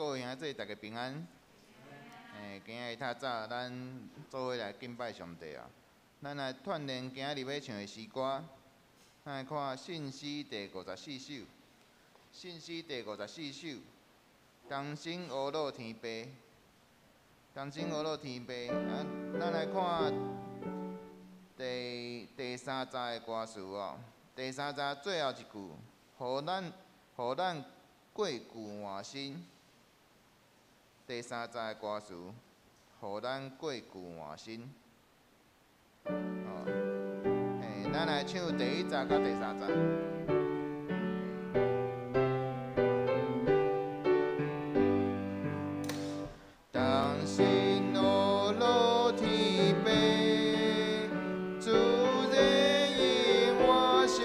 各位兄弟，大家平安。今仔日透早咱做伙來敬拜上帝啊！咱來鍛鍊今仔日欲唱的詩歌，咱來看信詩第五十四首。信詩第五十四首，同心呵咾天父，同心呵咾天父。啊，咱來看第三節的歌詞哦。第三節最後一句，予咱過舊換新。第三節的歌詞，予咱過舊換新。哦，咱來唱第一節佮第三節。同心呵咾天父，主耶和華上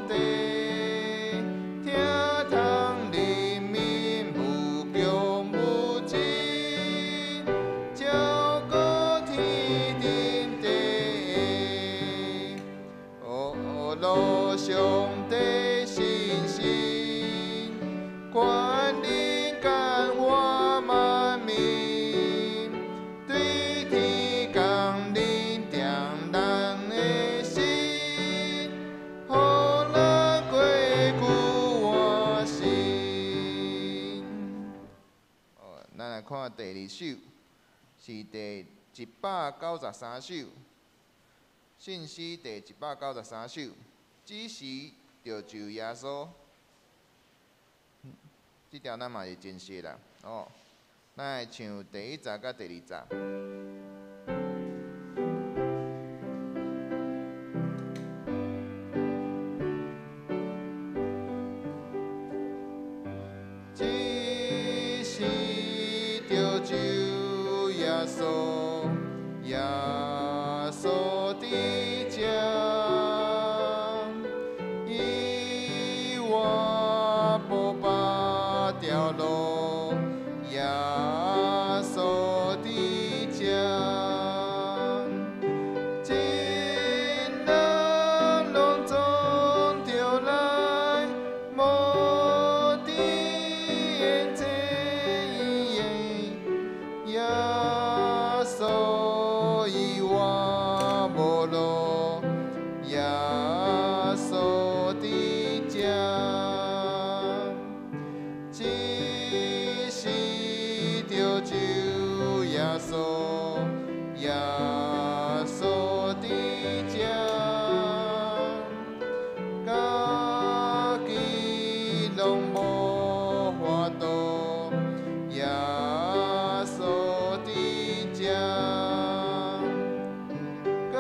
帝，聽通人民無窮無盡，照顧天頂地，呵咾上帝信實，權能感活萬民，對天降臨定人的心，予咱過舊換新。哦，咱來看第二首，是第193首，信詩第193首，這時著就耶穌。這條咱嘛是真熟啦，哦，咱來唱第一節佮第二節。這時著就耶穌，耶穌佇這，伊我無別條路，耶穌佇這，眾人攏總著來，無佇眼前，耶穌以外無路，耶穌佇這，這時著就耶穌，耶穌佇這，家己攏無法度，耶穌佇這，家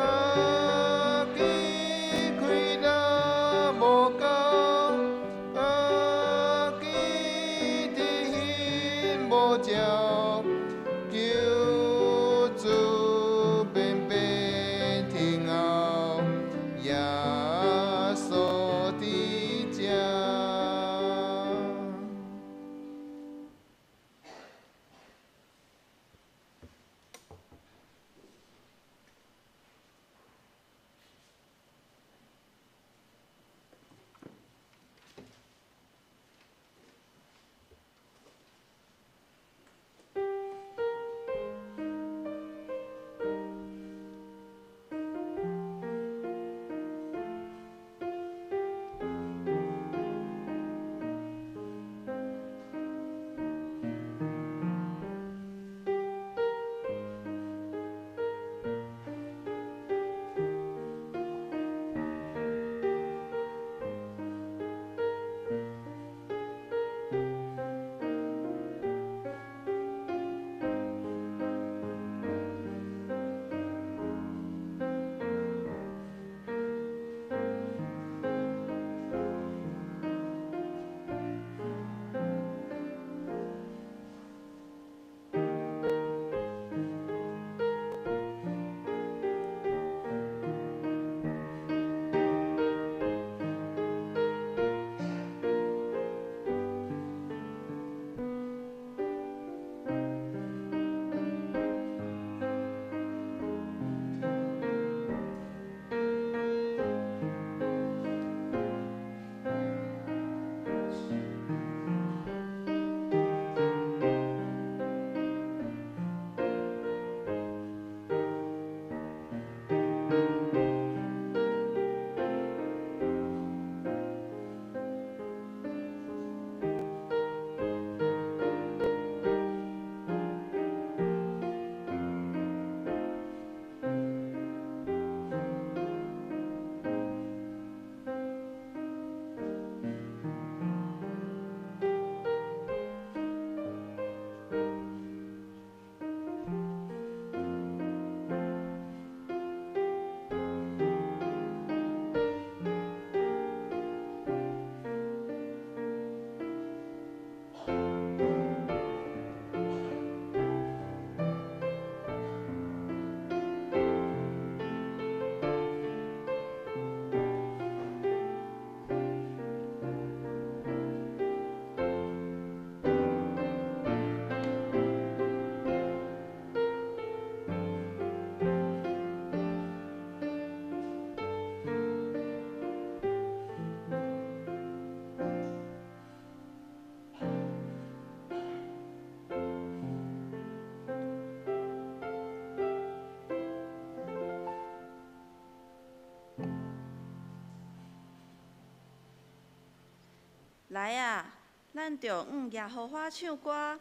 來啊，咱著向耶和華唱歌，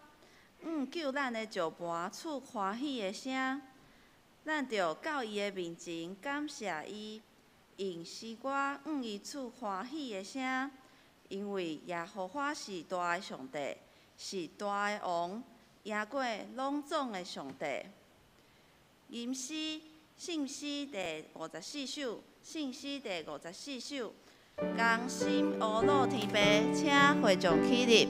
向救咱的石磐出歡喜的聲。咱著到伊的面前感謝伊，用詩歌向伊出歡喜的聲，因為耶和華是大的上帝，是大的王，贏過攏總的上帝。吟詩，聖詩第54首，聖詩第54首，同心呵咾天父，請會眾起立。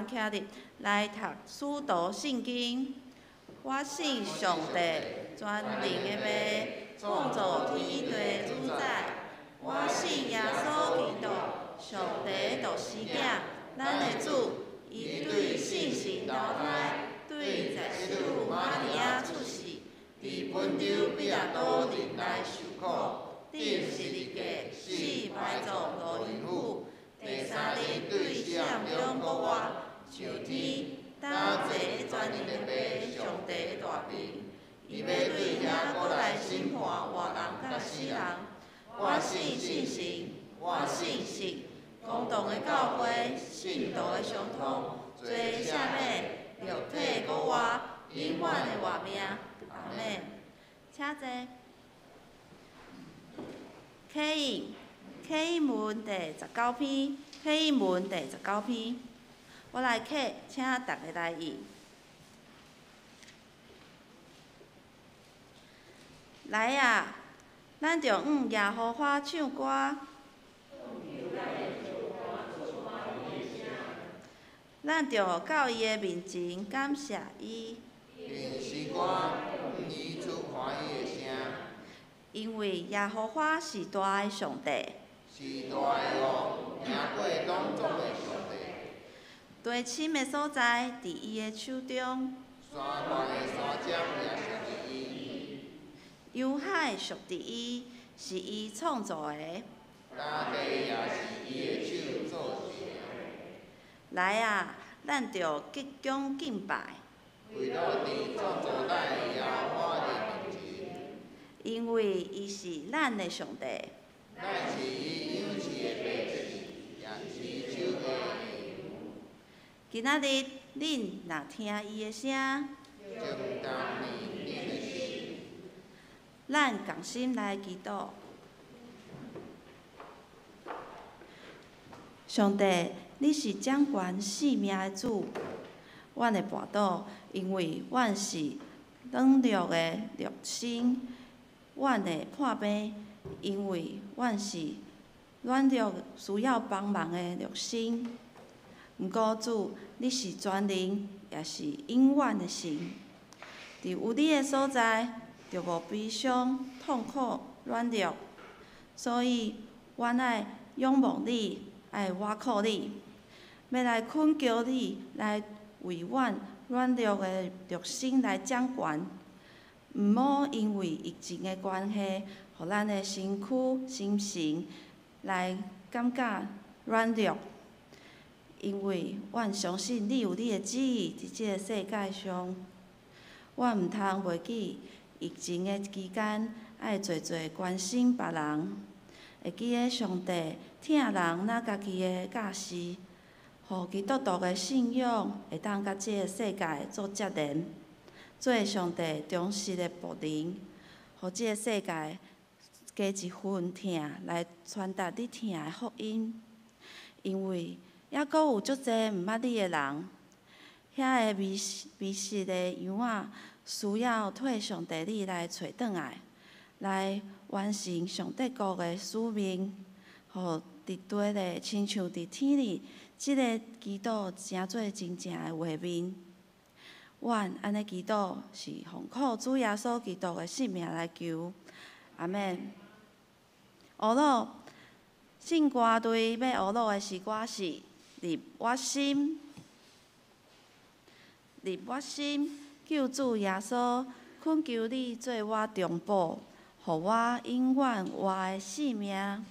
徛立來讀使徒聖經。我信上帝全能的父，創造天地主宰。我信耶穌基督，上帝的獨生囝，咱的主。伊對聖神投胎，對十四瑪利亞出世，佇本丟彼拉多忍耐受苦，釘十字架，死埋葬落陰府，第三日對死人中復活，上天，搭坐佇全能的父上帝的大爿。伊欲對遐閣來審判活人佮死人。我信聖神，我信聖公同的教會，聖徒的相通，罪赦免，肉體復活，永遠的活命。阿們。請坐。啟應，啟應文第19篇，啟應文第十九篇。我來啟，請逐家來應。來啊，咱著向耶和華唱歌。咱著到伊的面前感謝伊。用詩歌向伊出歡喜的聲。因為耶和華是大的上帝。是大的王，贏過攏總的上帝。地深的所在，佇伊的手中。山巒的山尖也屬佇伊。洋海屬佇伊，是伊創造的。大地也是伊的手做成。來啊，咱著鞠躬敬拜。跪落佇創造咱的耶和華的面前。因為伊是咱的上帝。咱是伊養飼的百姓，也是伊手下的羊。今仔日恁若聽伊的聲，就毋通硬恁的心。咱仝心來祈禱。上帝，你是掌權生命的主，阮會跋倒，因為阮是軟弱的肉身；阮會破病，因為阮是軟弱需要幫忙的肉身。毋過主，你是全能，也是永遠的神。佇有你的所在，就無悲傷、痛苦、軟弱。所以，阮愛仰望你，愛倚靠你，欲來懇求你來為阮軟弱的肉身來掌權。毋好因為疫情的關係，予咱的身軀、心神來感覺軟弱。因為阮相信你有你的旨意佇這個世界上，阮毋通袂記疫情的期間愛濟濟關心別人，會記得上帝疼人若家己的教示，予基督徒的信仰會當佮這個世界做接連，做上帝忠實的僕人，予這個世界加一份疼來傳達你疼的福音，因為猶閣有足濟毋捌你的人，遐个迷失的羊仔，需要替上帝你來揣轉來，來完成上帝國的使命，予佇地咧親像佇天裡，這个祈禱成做真正的畫面。阮按呢祈禱是奉靠主耶穌基督的聖名來求，阿們。學魯聖歌隊欲學魯的詩歌是。入我心，入我心，救主耶穌，懇求你做我中保，予我永遠活的性命。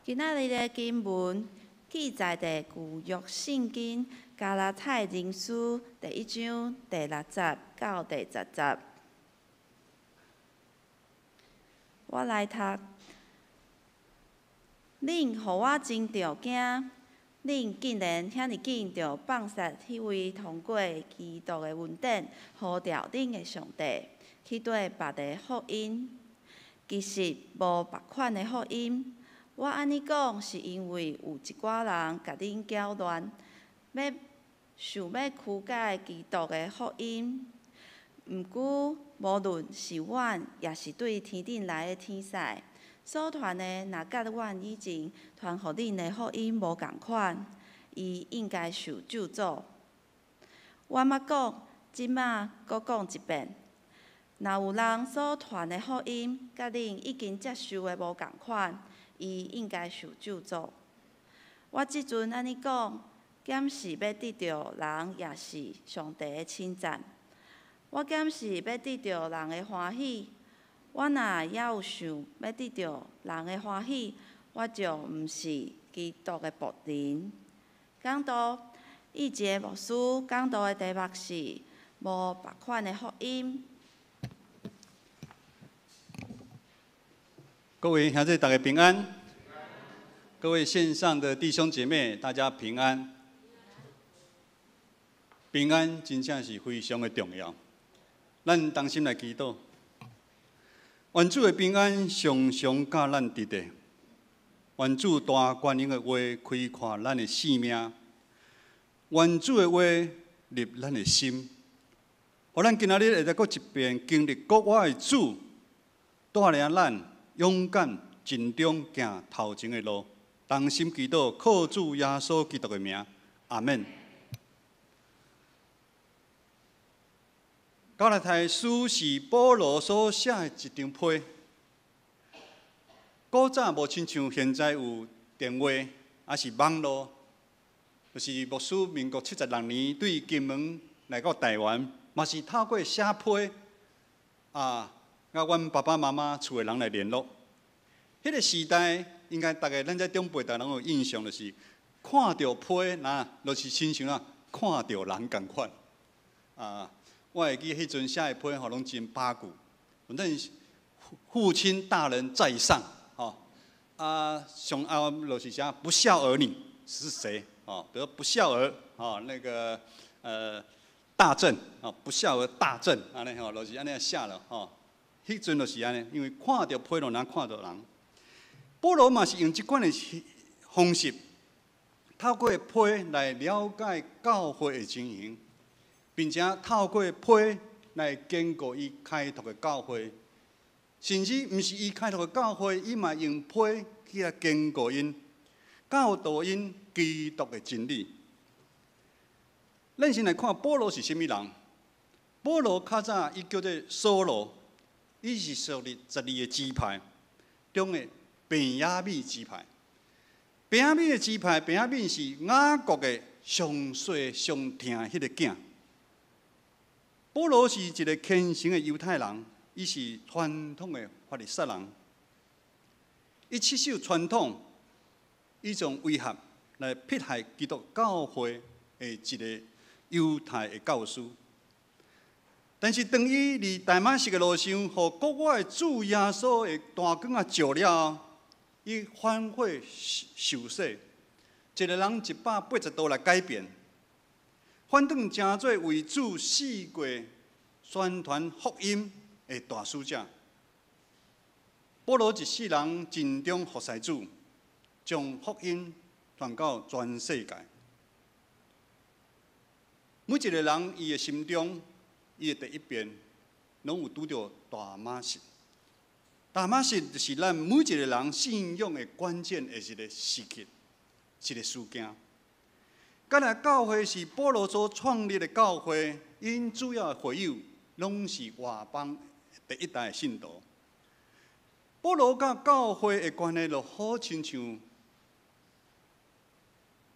今仔日的經文記載佇舊約聖經加拉太人書第一章第六節到第十節。我來讀。恁予我真著驚，恁竟然遐爾緊就放殺彼位通過基督的恩典呼召恁的上帝，去綴別个福音。其實無別款的福音。我按呢講，是因為有一寡人共恁攪亂，欲想欲曲改基督的福音。毋過，無論是阮，抑是對天頂來的天使，所傳的，若佮阮以前傳予恁的福音無仝款，伊應該受咒詛。我捌講，這馬閣講一遍：若有人所傳的福音，佮恁已經接受的無仝款，伊應該受咒詛。我這陣按呢講，敢是欲得著人，抑是上帝的稱讚？我敢是欲得著人的歡喜？我若猶有想欲得著人的歡喜，我就毋是基督的僕人。講道，以前牧師講道的題目是無別款的福音。各位兄弟，大家平安。各位線上的弟兄姐妹，大家平安。平安真正是非常的重要。咱同心來祈禱，願主的平安常常佮咱佇咧。願主大權能的話開闊咱的生命，願主的話入咱的心，予咱今仔日會再閣一遍經歷國外的主帶領咱勇敢盡忠行頭前的路，同心祈禱，靠主耶穌基督的名，阿們。加拉太書是保羅所寫的一張批。古早無親像現在有電話，抑是網路，就是牧師民國76年對金門來到台灣，嘛是透過寫批啊，佮阮爸爸媽媽厝的人來聯絡。彼個時代，應該逐个咱這長輩，逐个攏有印象，就是看著批，若就是親像啊，看著人仝款啊。我會記彼陣寫的批吼，攏真八股。反正父親大人在上，吼啊，上後就是寫不孝兒女是誰？哦，比如不孝兒，吼那個大正，哦不孝兒大正，按呢吼，就是按呢寫了吼。彼陣就是按呢，因為看著批就若看著人。保羅嘛是用這款的方式，透過批來了解教會的情形。並且透過批來堅固伊開拓的教會，甚至毋是伊開拓的教會，伊嘛用批去來堅固𪜶，教導𪜶基督的真理。咱先來看保羅是啥物人。保羅較早伊叫做掃羅，伊是屬於12個支派中的便雅憫支派。便雅憫的支派，便雅憫是雅各的上細上疼的彼個囝。保羅是一個虔誠的猶太人，伊是傳統的法利賽人。伊持守傳統，伊從威嚇來迫害基督教會的一個猶太的教師。但是當伊佇大馬士革路上，予國外主耶穌的大光仔照了後，伊反悔受洗，一個人180度來改變。反轉成做為主四界宣傳福音的大使者。保羅一世人盡忠服侍主，將福音傳到全世界。每一個人伊的心中，伊的第一遍，攏有拄著大馬色。大馬色就是咱每一個人信仰的關鍵的一個時刻，一個事件。加拉教會是保羅所創立的教會，𪜶主要的會友攏是外邦第一代的信徒。保羅佮教會的關係就好親像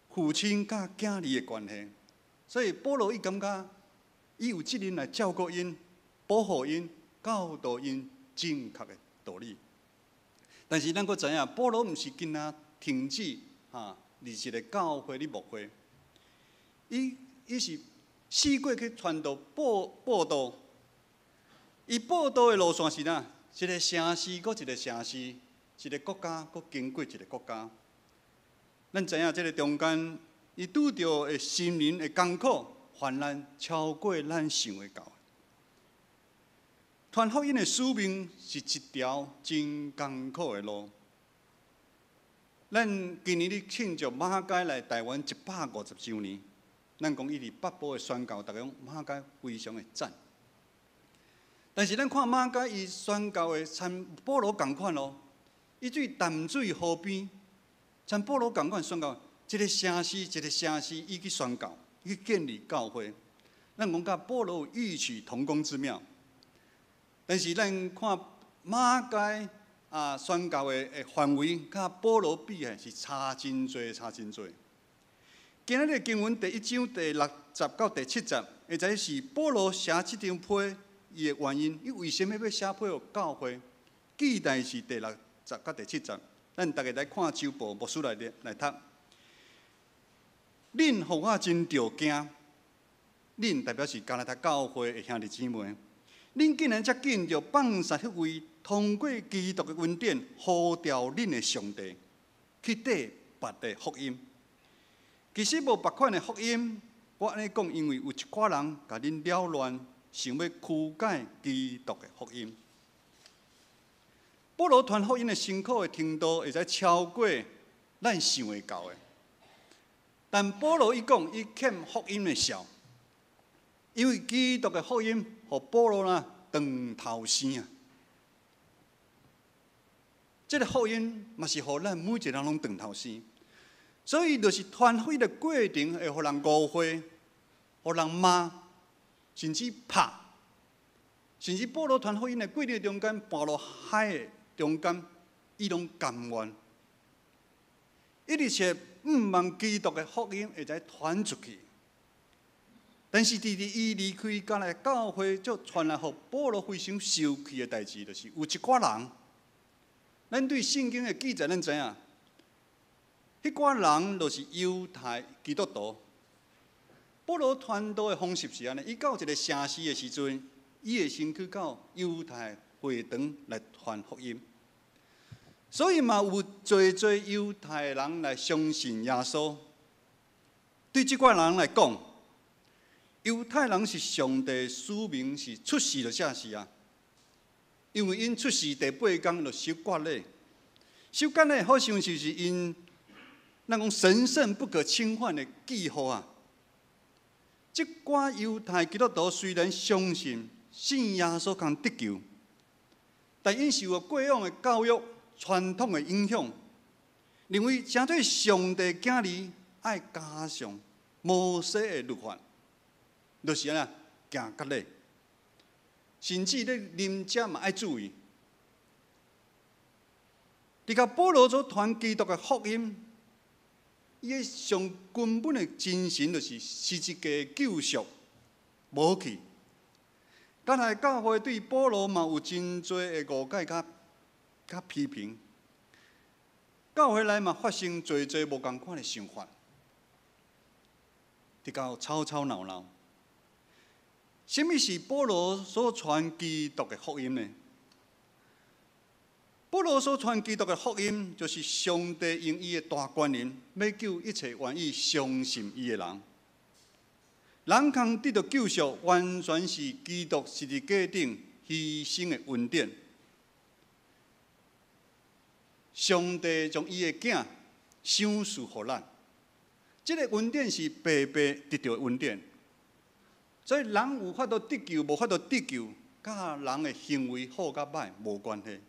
父親佮囝兒的關係，所以保羅伊感覺伊有責任來照顧𪜶、保護𪜶、教導𪜶正確的道理。但是咱閣知影，保羅毋是干焦停止哈，佇一个教會咧牧會。伊是四界去傳道佈道，伊佈道的路線是哪？一個城市閣一個城市，一個國家閣經過一個國家。咱知影這个中間，伊拄著的心靈的艱苦、患難，超過咱想會到。傳福音的使命是一條真艱苦的路。咱今年咧慶祝馬偕來台灣150週年，咱講伊佇北部的宣教，逐家講馬偕非常的讚。但是咱看馬偕伊宣教的，親保羅仝款咯，伊對淡水河邊，親保羅仝款宣教，一个城市一个城市，伊去宣教，去建立教會。咱講佮保羅有異曲同工之妙。但是咱看馬偕啊宣教的範圍，佮保羅比起是差真濟，差真濟。今日的經文第一章第六節到第七節，會知是保羅寫這張批伊的原因。伊為啥物欲寫批予教會？記載是第六節到第七節。咱逐家來看周報，牧師來來讀。恁予我真著驚，恁代表是加拉太教會的兄弟姊妹。恁竟然遮緊就放殺彼位通過基督的恩典呼召恁的上帝，去綴別的福音。其實無別款的福音，我按呢講，因為有一寡人共恁擾亂，想欲曲改基督的福音。保羅傳福音的辛苦的程度，會使超過咱想會到的。但保羅伊講，伊欠福音的數，因為基督的福音，予保羅呢斷頭生啊！這个福音嘛是予咱每一个人攏斷頭生，所以就是傳福音的過程會予人誤會，予人罵，甚至拍，甚至保羅傳福音的過程中間，跋落海的中間，伊攏甘願。一直是毋望基督的福音會使傳出去。但是，佇伊離開加拉太教會，就傳來予保羅非常受氣的代誌，就是有一寡人，咱對聖經的記載，咱知影，彼寡人就是猶太基督徒。保羅傳道的方式是按呢，伊到一個城市的時陣，伊會先去到猶太會堂來傳福音，所以嘛有濟濟猶太人來相信耶穌。對這寡人來講，猶太人是上帝子民，是出世就寫是啊，因為𪜶出世第八工就受割禮，受割禮好像就是𪜶咱講神聖不可侵犯的記號啊。這寡猶太基督徒雖然相信信耶穌通得救，但𪜶受過往的教育、傳統的影響，認為成做上帝囝兒愛加上摩西的律法。就是按呢，行割禮，甚至咧啉食嘛愛注意。佇共保羅所傳基督的福音，伊的上根本的精神就是十字架救贖無去。加拉太教會對保羅嘛有真濟的誤解佮批評。教會內嘛發生濟濟無仝款的想法，直到吵吵鬧鬧。啥物是保羅所傳基督的福音呢？保羅所傳基督的福音，就是上帝用伊的大權能，欲救一切願意相信伊的人。人通得到救贖，完全是基督十字架頂犧牲的恩典。上帝將伊的囝賞賜予咱，這个恩典是白白得著的恩典。所以人有法度得救，無法度得救，佮人的行為好佮歹無關係，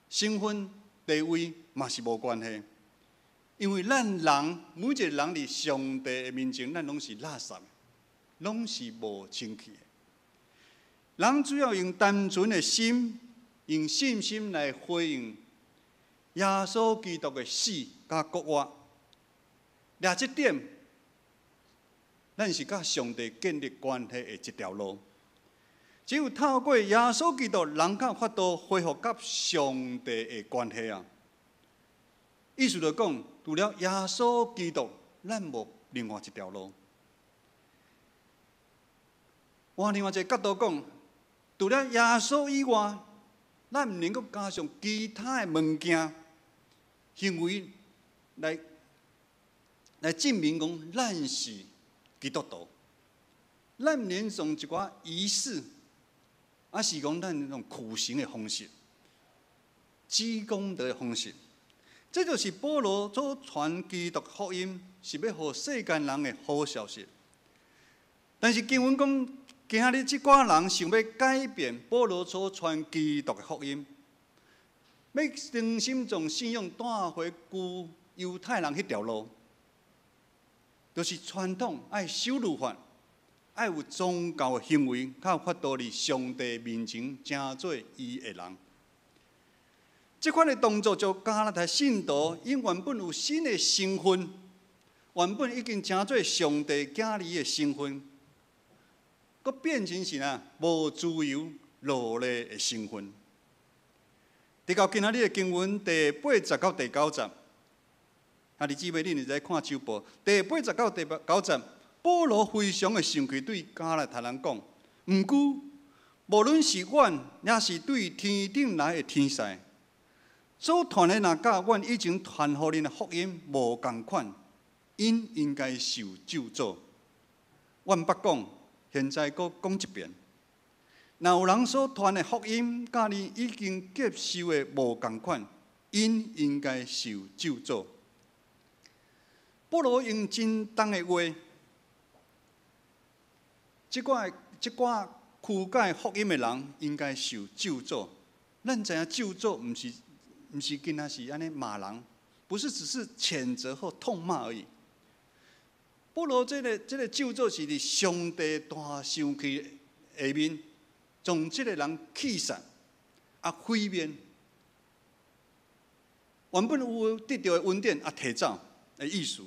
身份地位嘛是無關係。因為咱人每一個人佇上帝的面前，咱攏是垃圾，攏是無清氣的。人只要用單純的心，用信心來回應耶穌基督的死佮復活，掠這點，咱是佮上帝建立關係的一條路。只有透過耶穌基督，人才有法度恢復佮上帝的關係啊！意思就講，除了耶穌基督，咱無另外一條路。換另外一個角度講，除了耶穌以外，咱毋能夠加上其他的物件、行為來證明講咱是基督徒。咱毋能用一寡儀式，抑是講咱用苦行的方式、積功德的方式。這就是保羅所傳基督福音，是欲予世間人的好消息。但是經文講，今仔日這寡人想欲改變保羅所傳基督的福音，欲重新將信仰帶回舊猶太人彼條路，就是傳統愛守律法，愛有宗教的行為，較有法度佇上帝面前成做伊的人。這款的動作就加拉太信徒，𪜶原本有新的身份，原本已經成做上帝囝兒的身份，閣變成是啥無自由奴隸的身份。直到今仔日的經文第八節到第九節，兄弟姊妹，恁會使看周報。第八節到第九節，保羅非常的生氣，對加拉太人講：毋過，無論是阮，抑是對天頂來的天使，所傳的若佮阮以前傳予恁的福音無仝款，𪜶應該受咒詛。阮捌講，現在閣講一遍。若有人所傳的福音，佮恁已經接受的無仝款，𪜶應該受咒詛。保羅用真重的話，這寡曲改福音的人應該受咒詛。咱知影咒詛毋是干焦是按呢罵人，不是只是譴責或痛罵而已。保羅這個咒詛是佇上帝大生氣下面，將這個人棄殺啊毀滅。原本有得著的恩典啊，提走的意思。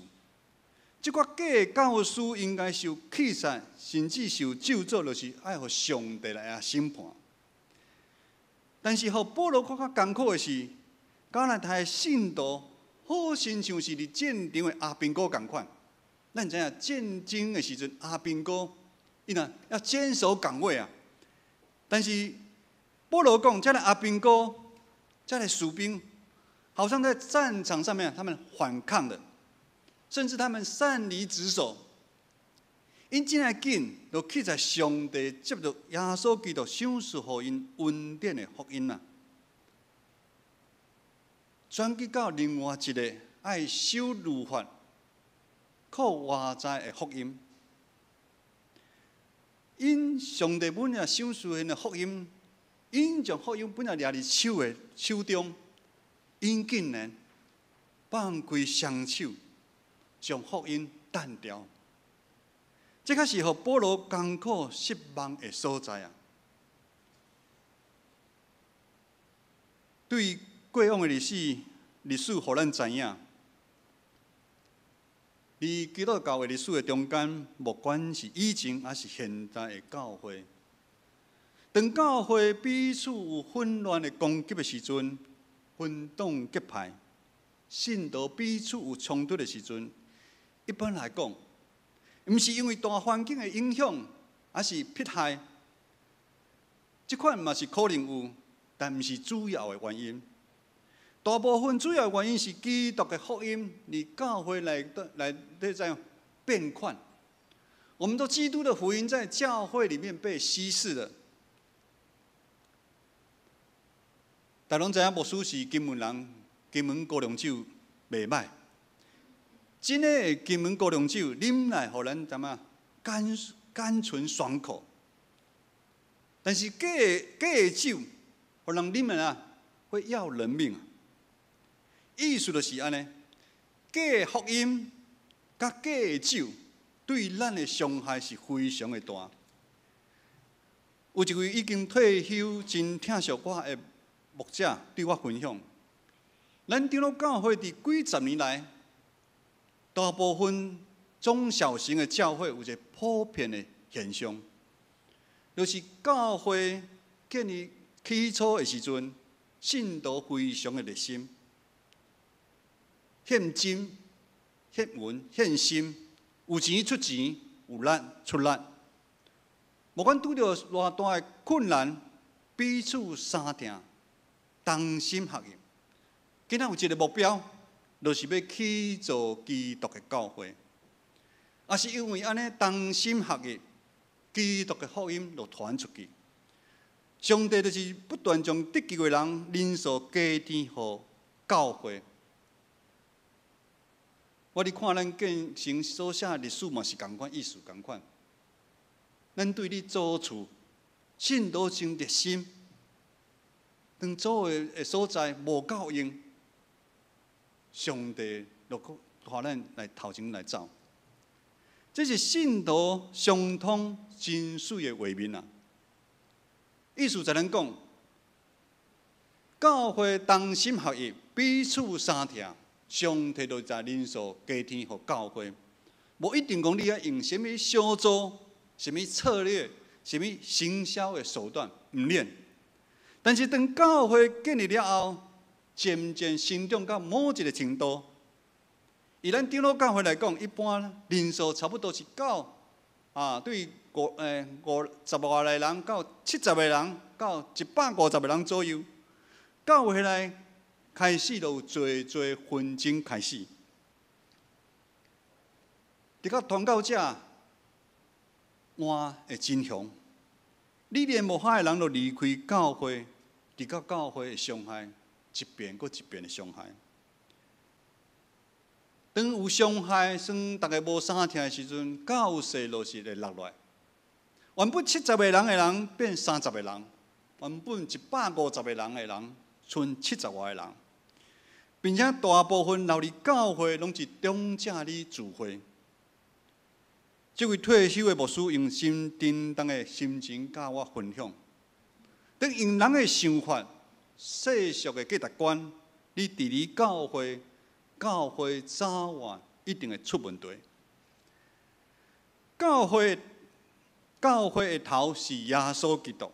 這寡假教師應該受棄殺，甚至受咒詛，就是愛予上帝來審判。但是，予保羅較較艱苦的是，加拉太信徒好親像是佇戰場的阿兵哥仝款。咱知影戰爭的時陣，阿兵哥伊若要堅守崗位啊。但是保羅講，這个阿兵哥，這个士兵，好像在戰場上面，他們反抗的，甚至他們擅離職守。𪜶遮爾緊，就棄在上帝藉著耶穌基督賞賜予𪜶恩典的福音啊，轉去到另外一个愛守律法、靠活在的福音。𪜶上帝本來賞賜𪜶的福音，𪜶將福音本來掠佇手的手中，𪜶竟然放開雙手，將福音擲掉。這確是予保羅艱苦失望的所在啊！對過往的歷史，歷史予咱知影，佇基督教的歷史的中間，無管是以前抑是現在的教會，當教會彼此有混亂的攻擊的時陣，分黨結派，信徒彼此有衝突的時陣，一般來講，毋是因為大環境的影響，抑是迫害，這款嘛是可能有，但毋是主要的原因。大部分主要原因是基督的福音佇教會內底內底怎樣變款。我們都基督的福音在教會裡面被稀釋了。大家攏知影牧師是金門人，金門高粱酒袂䆀。真的金門高粱酒飲來，予咱怎啊甘甘醇爽口。但是假假的酒，予人啉了啊，會要人命啊！意思就是按呢，假的福音佮假的酒，對咱的傷害是非常的大。有一位已經退休、真疼惜我的牧者對我分享，咱長老教會佇幾十年來，大部分中小型的教會有一個普遍的現象，就是教會建立起初的時陣，信徒非常的熱心，獻金、獻銀、獻心，有錢出錢，有力出力。無管拄著偌大的困難，彼此相疼，同心合意。今仔有一個目標，就是欲起造基督的教會。也是因為按呢同心合意，基督的福音就傳出去。上帝就是不斷將得救的人人數加添予教會。我佇看咱建成所寫歷史嘛是仝款意思仝款。咱對你租厝，信徒真熱心，當租的所在無夠用，上帝就閣帶咱來頭前來走。這是信徒相通真媠的畫面啊！意思就咱講，教會同心合意，彼此相疼，上帝就將人數加添予教會。無一定講你愛用啥物小組、啥物策略、啥物行銷的手段，毋免。但是當教會建立了後，漸漸成長到某一個程度，以咱長老教會來講，一般人數差不多是到啊，對五十外個人到70個人，到150個人左右。教會內開始就有濟濟紛爭開始，直到傳教者換會真雄，理念無合的人就離開教會，直到教會的傷害一遍閣一遍的傷害。當有傷害，算逐家無相疼的時陣，教勢就是會落來。原本70個人的人變30個人，原本150個人的人，賰70外個人，並且大部分留佇教會攏是長者咧聚會。這位退休的牧師用心沉重的心情佮我分享，當用人的想法、世俗的價值觀，你治理教會，教會早晚一定會出問題。教會的頭是耶穌基督，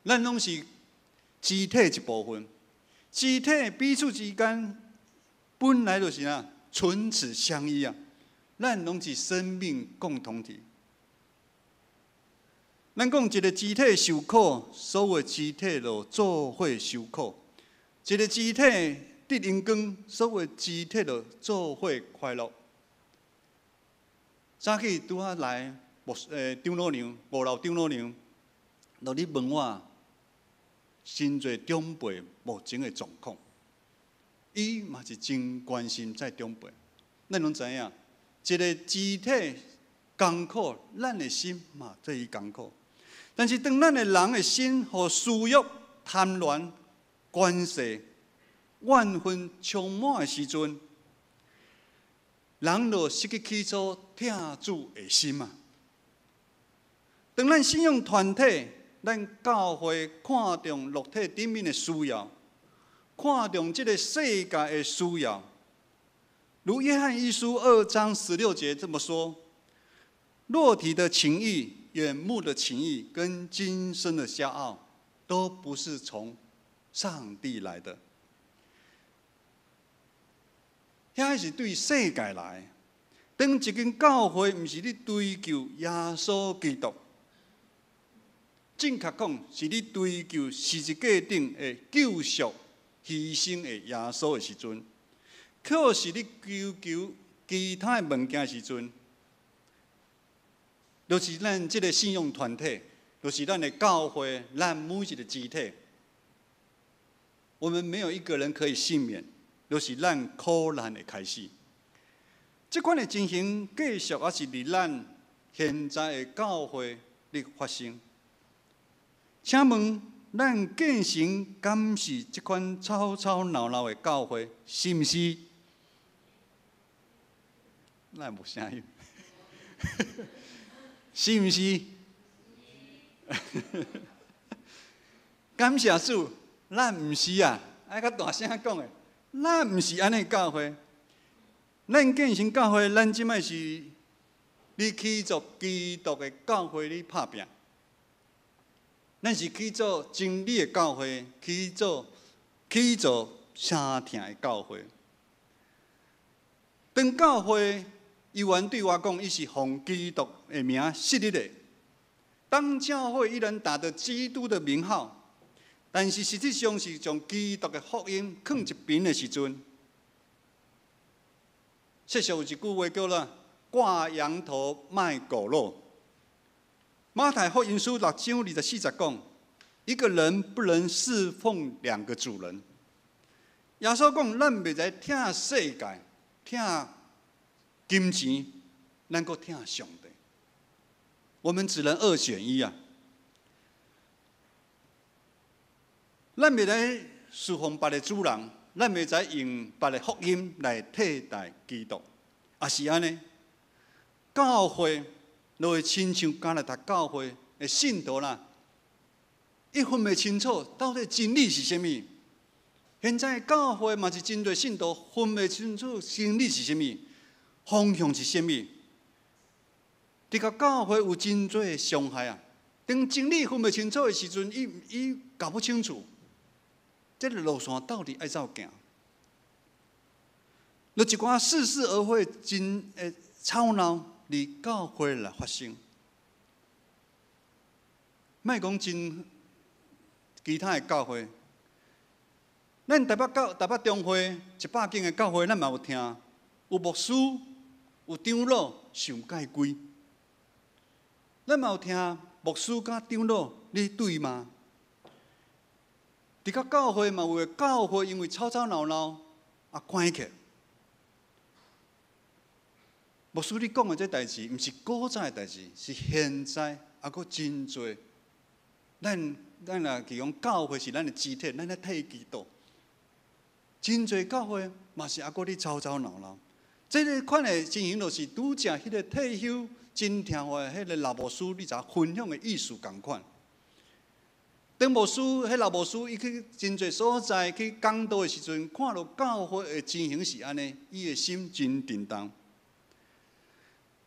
咱攏是肢體一部分，肢體彼此之間本來就是啊，唇齒相依啊，咱攏是生命共同體。咱講一個肢體受苦，所有肢體就做伙受苦；一個肢體得榮光，所有肢體就做伙快樂。早起拄仔來牧長老娘，五樓長老娘，就咧問我真濟長輩目前的狀況，伊嘛是真關心這長輩。咱攏知影，一個肢體艱苦，咱的心嘛做伊艱苦。但是當咱的人的心予私欲、貪戀、權勢、怨恨充滿的時陣，人就失去起初疼主的心啊。當咱信仰團體、咱教會看重肉體頂面的需要，看重這個世界的需要，如約翰一書2章16節這麼說：肉體的情慾、眼目的情慾跟今生的驕傲，都不是從上帝來的。遐是對世界來。當一間教會毋是咧追求耶穌基督，正確講是咧追求十字架頂的救贖犧牲的耶穌的時陣，卻是咧追求其他的物件時陣，就是咱這個信仰團體，就是咱的教會，咱每一個肢體，我們沒有一個人可以幸免，就是咱苦難的開始。這款的情形繼續猶是佇咱現在的教會咧發生。請問，咱建成敢是這款吵吵鬧鬧的教會，是毋是？哪會無聲音？是毋是？感謝主，咱毋是啊！愛較大聲講的，咱毋是按呢教會。咱建成教會，咱這擺是咧去做基督的教會咧拍拚。咱是去做真理的教會，去做相疼的教會。當教會猶原對外講，伊是奉基督的名設立的。當教會依然打著基督的名號，但是實際上是將基督的福音囥一邊的時陣，世上有一句話叫做“掛羊頭賣狗肉”。馬太福音書6章24節講：一個人不能侍奉兩個主人。耶穌講：咱袂使疼世界，疼金錢，咱閣疼上帝。我們只能二選一啊！咱袂使侍奉別個主人，咱袂使用別個福音來替代基督。也是按呢，教會就會親像加拉達教會的信徒啦，伊分袂清楚到底真理是啥物。現在教會嘛是真濟信徒分袂清楚真理是啥物，方向是啥物。這個教會有真濟傷害啊！當真理分袂清楚的時陣，伊伊搞不清楚，這個路線到底愛怎行？有一寡似是而非真的吵鬧，佇教會來發生。莫講真其他的教會，咱台北教台北中會100間的教會，咱嘛有聽，有牧師、有長老想改規。咱嘛有聽牧師佮長老咧對罵？佇個教會嘛有的教會因為吵吵鬧鬧啊關起。牧師你講的這代誌，毋是古早的代誌，是現在猶閣真濟。咱咱若去講教會是咱的肢體，咱咧替基督。真濟教會嘛是猶閣咧吵吵鬧鬧。這个款的情形，就是拄才彼个退休真聽話的彼个老牧師，你知分享的意思仝款。當牧師，彼老牧師伊去真濟所在去講道的時陣，看著教會的情形是按呢，伊的心真震動。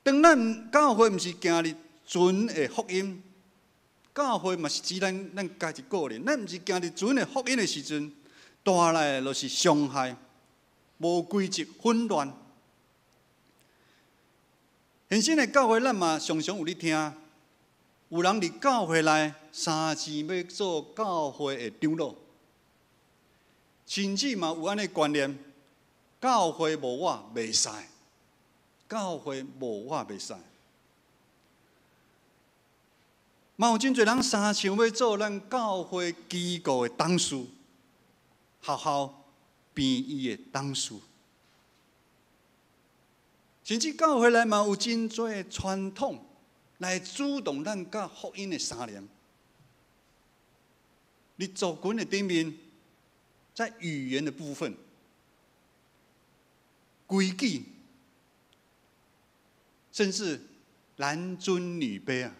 當咱教會毋是行佇純的福音，教會嘛是指咱咱家己個人，咱毋是行佇純的福音的時陣，帶來的就是傷害、無規則、混亂。現今的教會，咱嘛常常有咧聽，有人佇教會內相爭欲做教會的長老，甚至嘛有按呢觀念，教會無我袂使，教會無我袂使。嘛有真濟人相搶欲做咱教會機構的董事，學校病院的董事。甚至教會內嘛有真濟傳統來主動咱佮福音的相連。佇族群的頂面，在語言的部分，規矩，甚至男尊女卑啊。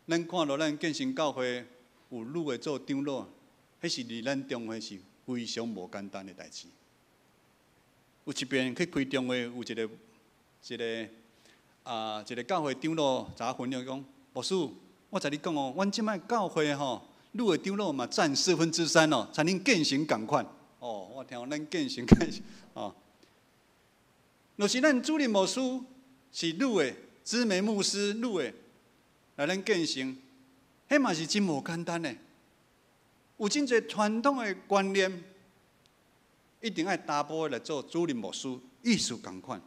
咱看著咱建成教會有女的做長老，彼是佇咱中會是非常無簡單的代誌。有一遍去開中會，有一个一个啊，一个教會長老共我分享講，牧師，我共你講哦，阮這擺教會吼，女的長老嘛佔3/4哦，親恁建成仝款。哦，我聽咱建成仝哦，若是咱主任牧師是女的，姊妹牧師女的來咱建成，彼嘛是真無簡單的。有真濟傳統的觀念。一定愛查埔來做主任牧師，意思仝款。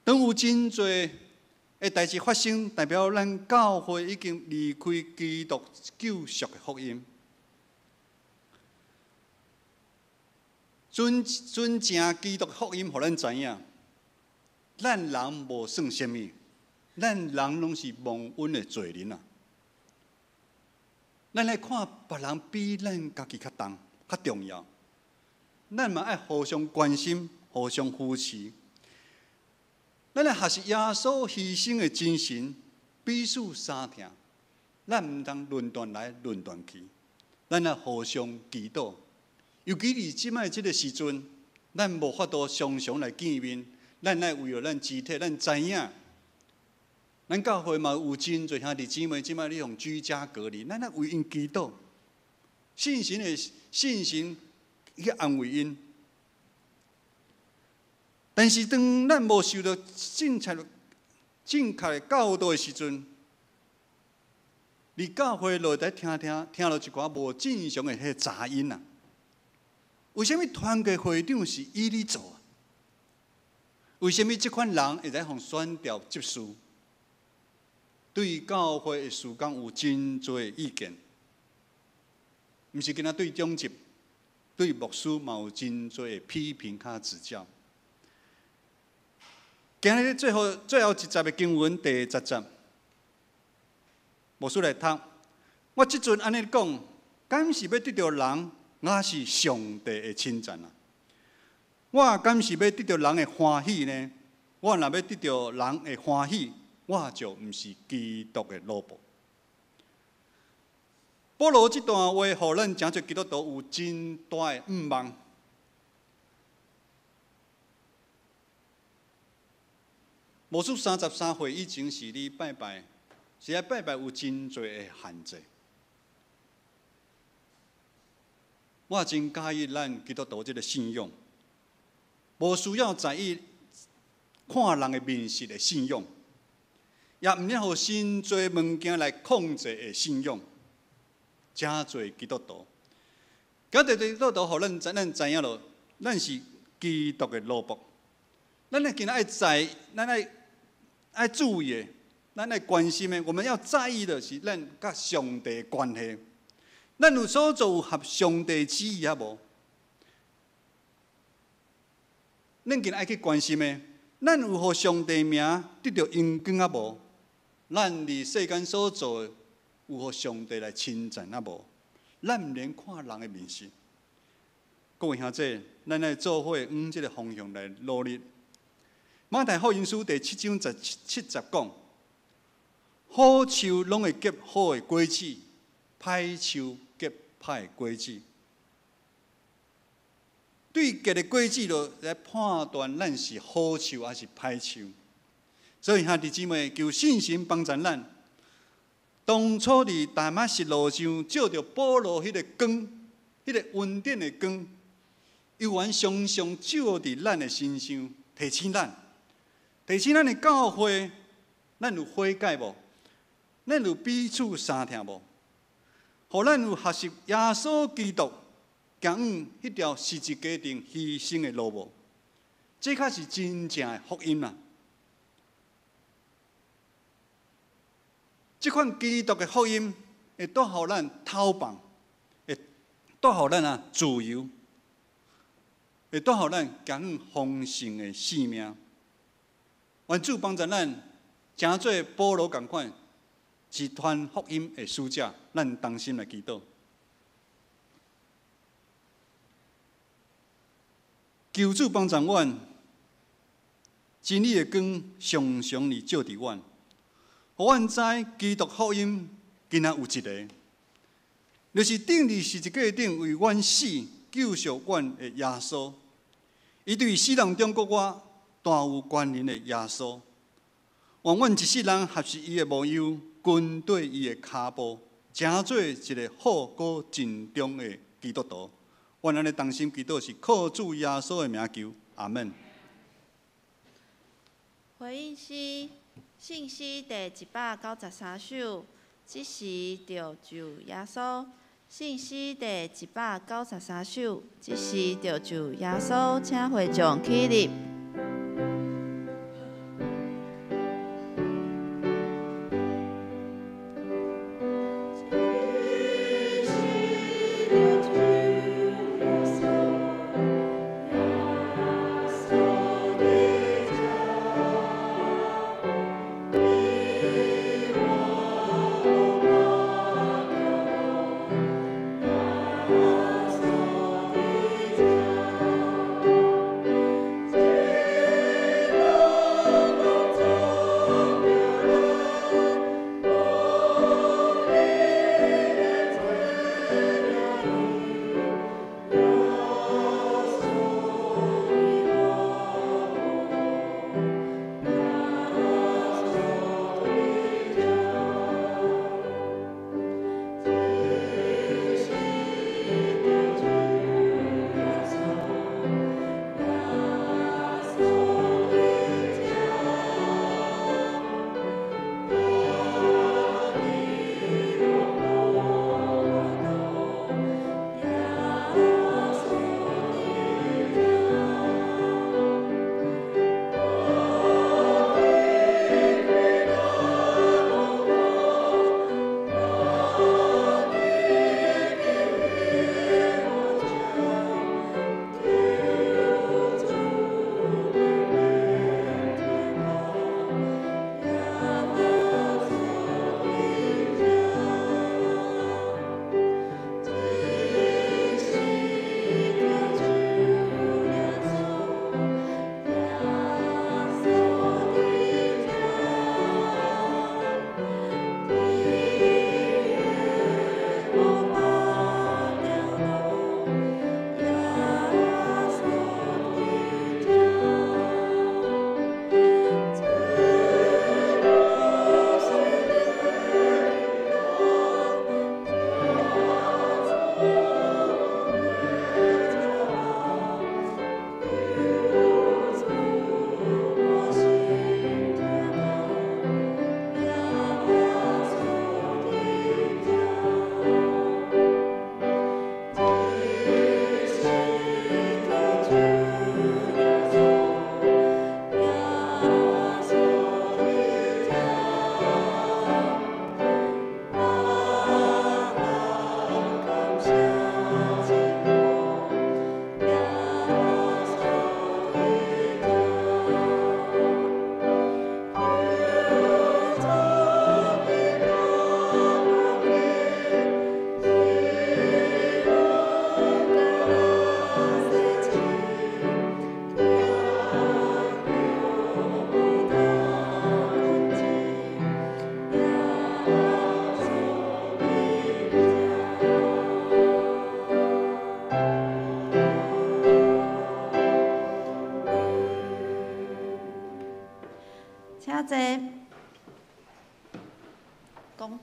當有真濟的代誌發生，代表咱教會已經離開基督救贖的福音。純純正基督福音，予咱知影，咱人無算啥物，咱人攏是蒙恩的罪人啊！咱來看別人比咱家己較重。較重要，咱嘛愛互相關心、互相扶持。咱來學習耶穌犧牲的精神，彼此相疼。咱毋通論斷來論斷去，咱來互相祈禱。尤其佇這擺這个時陣，咱無法度常常來見面，咱愛為著咱肢體，咱知影，咱教會嘛有真濟兄弟姊妹，這擺咧予居家隔離，咱愛為𪜶祈禱。信心的信心去安慰𪜶。但是當咱無受著正確的教導的時陣，佇教會內底聽著一寡無正常的彼个雜音啊！為啥物團契會長是伊咧做啊？為啥物這款人會使予選調執事？對教會的事工有真濟的意見，毋是干焦對長執、對牧師嘛有真濟的批評佮指教。今日最後一節的經文第十節，牧師來讀。我這陣按呢講，敢是欲得著人，抑是上帝的稱讚啊？我敢是欲得著人的歡喜呢？我若欲得著人的歡喜，我就毋是基督的奴僕。保羅這段話，予咱誠濟基督徒有真大的毋望。牧師33歲以前是咧拜拜，是愛拜拜有真濟的限制。我真佮意咱基督徒這个信仰，無需要在意看人的面色的信仰，也毋免予真濟物件來控制的信仰。誠濟基督徒，今日基督徒，予咱知，咱知影囉，咱是基督的奴僕。咱愛今仔愛在，咱愛注意的，咱愛關心的，我們要在意的是咱佮上帝的關係。咱有所做有合上帝旨意抑無？咱今仔愛去關心的，咱有予上帝名得著榮光抑無？咱佇世間所做的，有予上帝來稱讚抑無？咱毋免看人的面色。各位兄弟，咱愛做伙往這个方向來努力。馬太福音書第七章十七節講：好樹攏會結好的果子，歹樹結歹的果子。對結的果子就來判斷咱是好樹抑是歹樹。所以兄弟姊妹，求聖神幫助咱。當初佇大馬士路上照著保羅彼个光，彼个恩典的光，猶原常常照佇咱的身上，提醒咱，提醒咱的教會，咱有悔改無？咱有彼此相疼無？予咱有學習耶穌基督行往彼條十字架頂犧牲的路無？這才是真正的福音啊！這款基督的福音會帶予咱透放，會帶予咱啊自由，會帶予咱行往豐盛的生命。願主幫助咱，成做保羅仝款，是傳福音的使者。咱同心來祈禱。求主幫助阮，真理的光常常來照佇阮，予阮知基督福音今仔有一个，就是釘佇十字架頂為阮死、救贖阮的耶穌。伊對死人中復活大有權能的耶穌，願阮一世人學習伊的模樣，跟綴伊的跤步，成做一个好閣盡忠的基督徒。阮按呢同心祈禱，是靠主耶穌的名求，阿門。回應詩，信詩第193首，這時著就耶穌。信詩第193首，這時著就耶穌，請會眾起立。這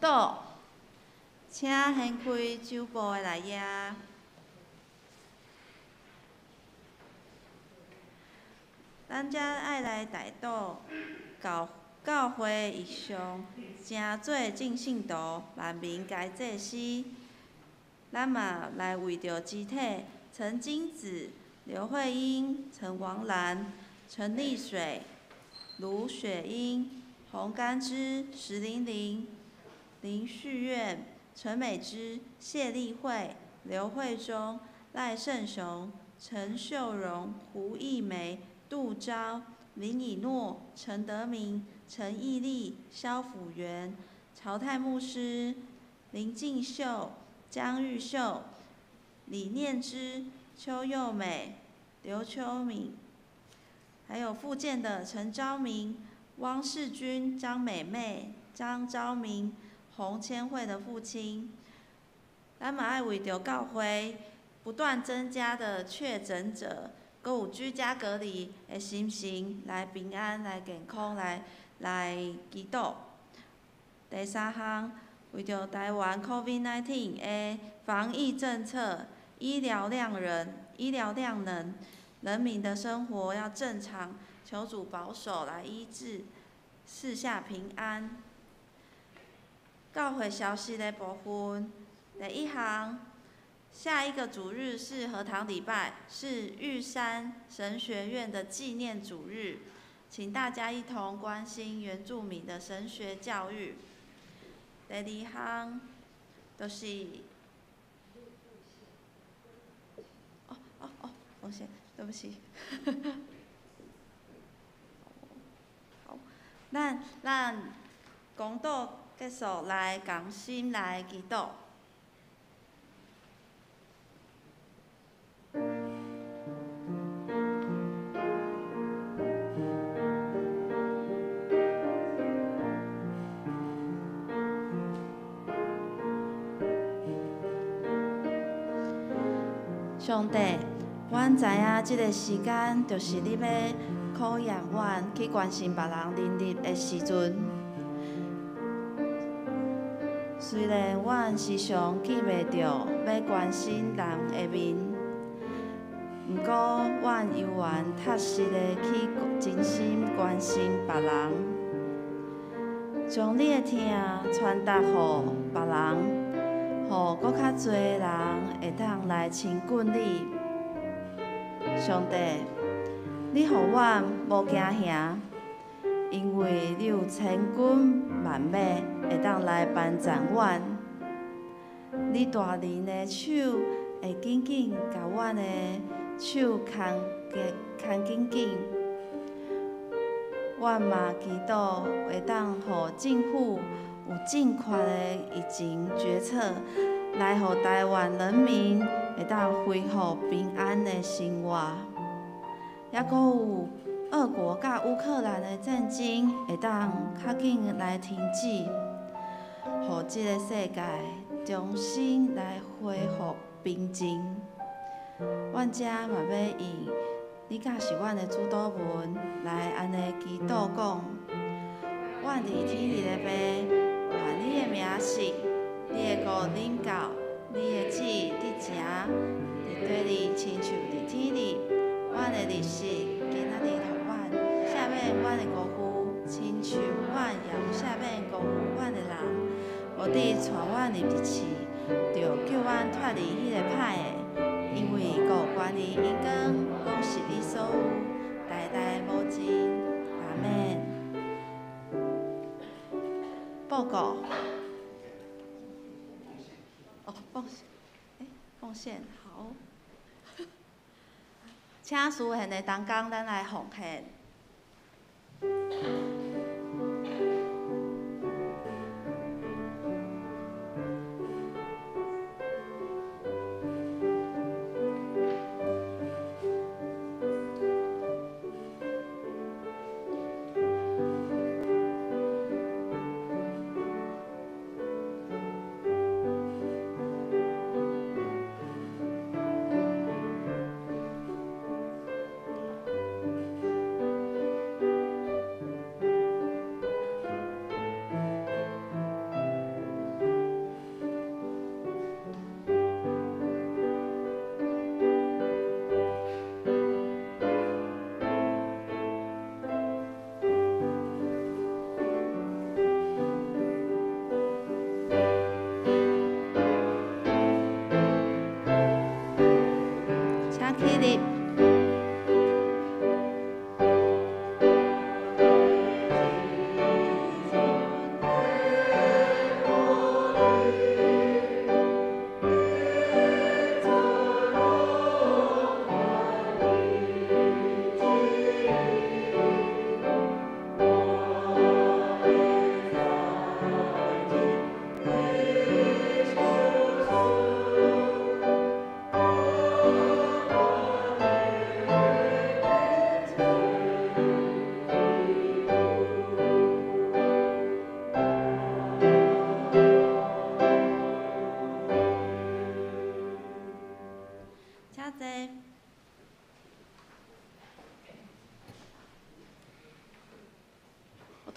禱，請掀開酒簿的內頁。咱遮愛來代禱教教會異象，成做正信徒，萬民皆祭司。咱嘛來為著肢體陳金子、劉慧英、陳王蘭、陳麗水、盧雪英、洪甘之、石玲玲、林旭苑、陳美芝、謝麗慧、劉慧忠、賴勝雄、陳秀榮、胡義梅、杜昭、林以諾、陳德明、陳義立、蕭輔元、曹泰牧師、林進秀、江玉秀、李念之、邱幼美、劉秋敏，還有復健的陳昭明、汪世君、張美妹、張昭明、洪千惠的父親。咱嘛愛為著教會不斷增加的確診者，閣有居家隔離的心情來平安、來健康、來來祈禱。第三項，為著台灣 COVID-19 的防疫政策、醫療量人、醫療量能，人民的生活要正常，求主保守來醫治，賜下平安。教會消息的部分，第一行。下一個主日是荷堂禮拜，是玉山神學院的紀念主日，請大家一同關心原住民的神學教育。第二項，就是，哦哦哦，抱歉，對不起，好，咱咱講道結束，來同心來祈禱。上帝，阮知影這个時間就是你欲考驗阮去關心別人能力的時陣。雖然阮時常記袂著欲關心人的面，毋過阮猶原踏實的去真心關心別人，將你的疼傳達予別人。予閣較濟人會當來親近你，上帝，你予阮無驚嚇，因為你有千軍萬馬會當來幫贊阮。你大能的手會緊緊共阮的手牽緊牽緊緊。阮嘛祈禱會當予政府有正確的疫情決策，來予台灣人民會當恢復平安的生活。抑閣有俄國佮烏克蘭的戰爭會當較緊來停止，予這个世界重新來恢復平靜。阮遮嘛欲用你教示阮的主禱文來按呢祈禱講：阮佇天裡的父，願你的名聖，你的國臨到，你的旨意得成，佇地裡親像佇天裡。阮的日食今仔日予阮，赦免阮的辜負，親像阮也有赦免辜負阮的人。無得帶阮入試，著救阮脫離彼个歹的。因為國權力榮光，攏是你所有，代代無盡。阿們。報告。哦，奉獻，奉獻好。請司獻的同工，咱來奉獻。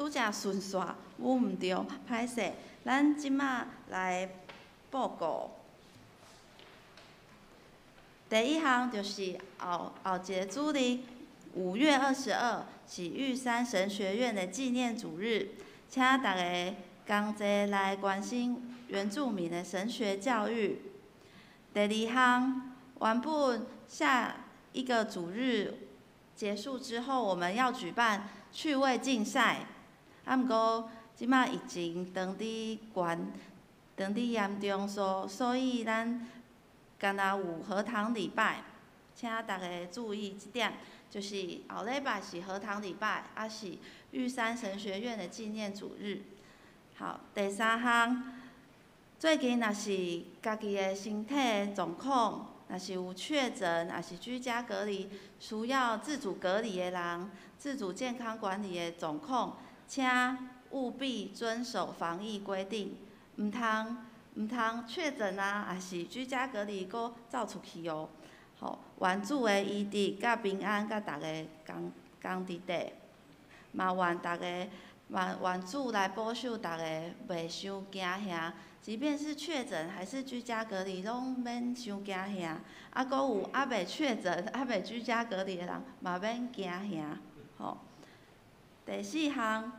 拄才顺线舞毋著，歹势。咱這馬來報告。第一項就是後後一个主日，5月22是玉山神學院的紀念主日，請大家仝齊來關心原住民的神學教育。第二項，原本下一個主日結束之後，我們要舉辦趣味競賽，啊，毋過這馬疫情當佇懸，當佇嚴重，所以咱干焦有合堂禮拜，請大家注意這點，就是後禮拜是合堂禮拜，啊是玉山神學院的紀念主日。好，第三項，最近若是家己的身體狀況，若是有確診，抑是居家隔離，需要自主隔離的人，自主健康管理的狀況，請務必遵守防疫規定，毋通確診啊，抑是居家隔離，閣走出去哦。吼，願主的醫治佮平安，佮逐家仝仝佇底，嘛願逐家，嘛願主來保守逐家，袂傷驚嚇。即便是確診還是居家隔離，攏免傷驚嚇。啊，閣有猶未確診、猶未居家隔離的人，嘛免驚嚇。吼，第四項，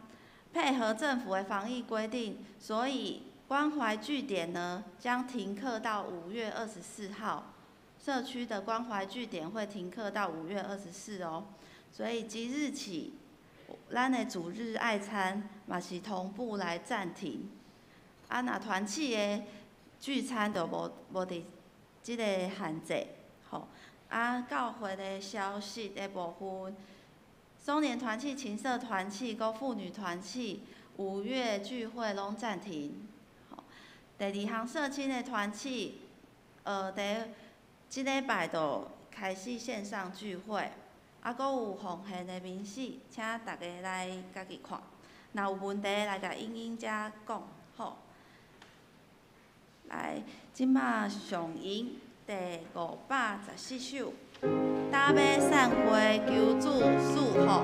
配合政府的防疫規定，所以關懷據點呢將停課到5月24號。社區的關懷據點會停課到五月二十四哦。所以即日起，咱的主日愛餐嘛是同步來暫停。啊，若團契的聚餐就無佇這個限制，吼。啊，教會的消息的部分，松年團契、情色團契、閣婦女團契，五月聚會攏暫停。第二項社青的團契，佇這禮拜就開始線上聚會，啊，閣有奉獻的明細，請大家來家己看。若有問題來共英英姐講，好。來，這馬上吟第514首，打馬散會求主賜福。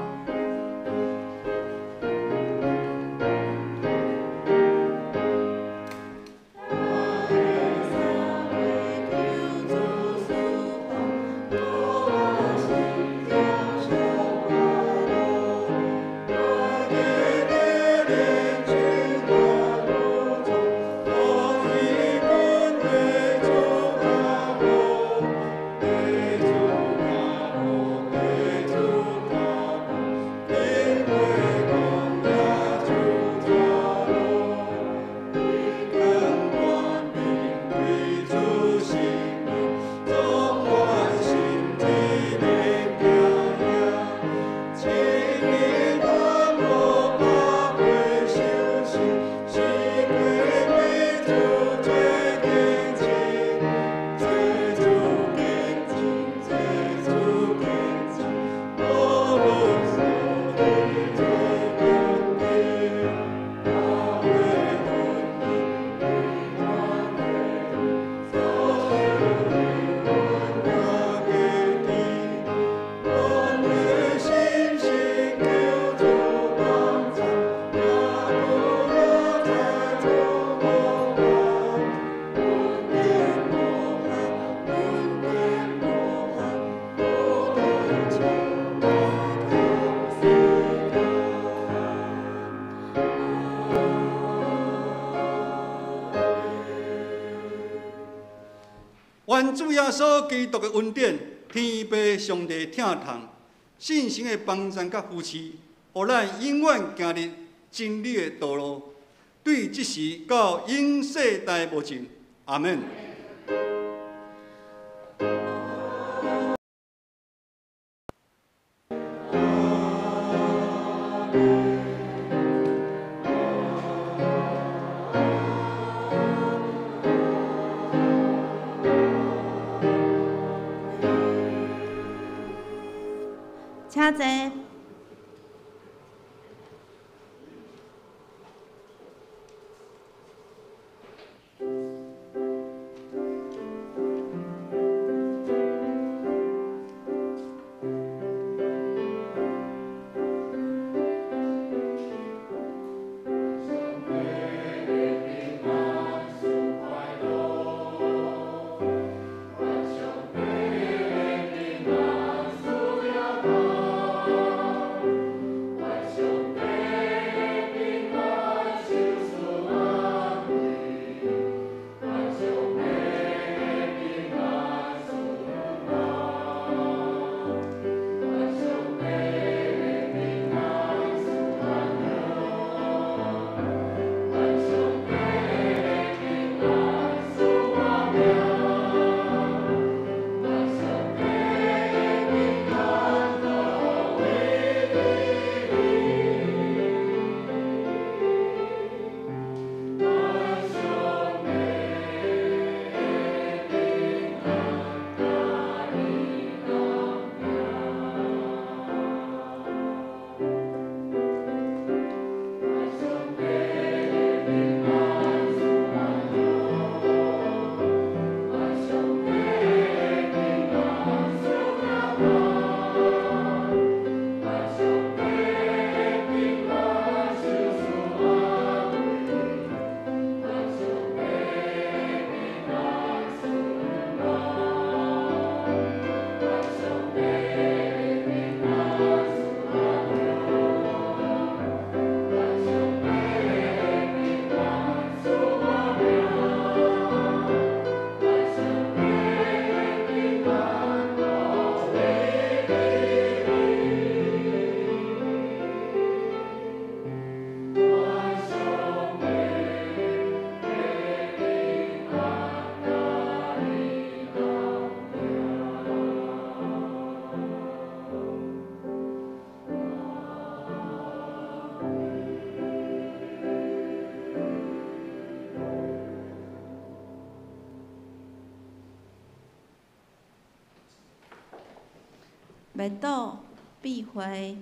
願主耶穌基督的恩典、天父上帝疼痛、聖神的幫贊佮扶持，予咱永遠行佇真理的道路，對這時到永世代無盡。阿們。請坐。欲倒，必回。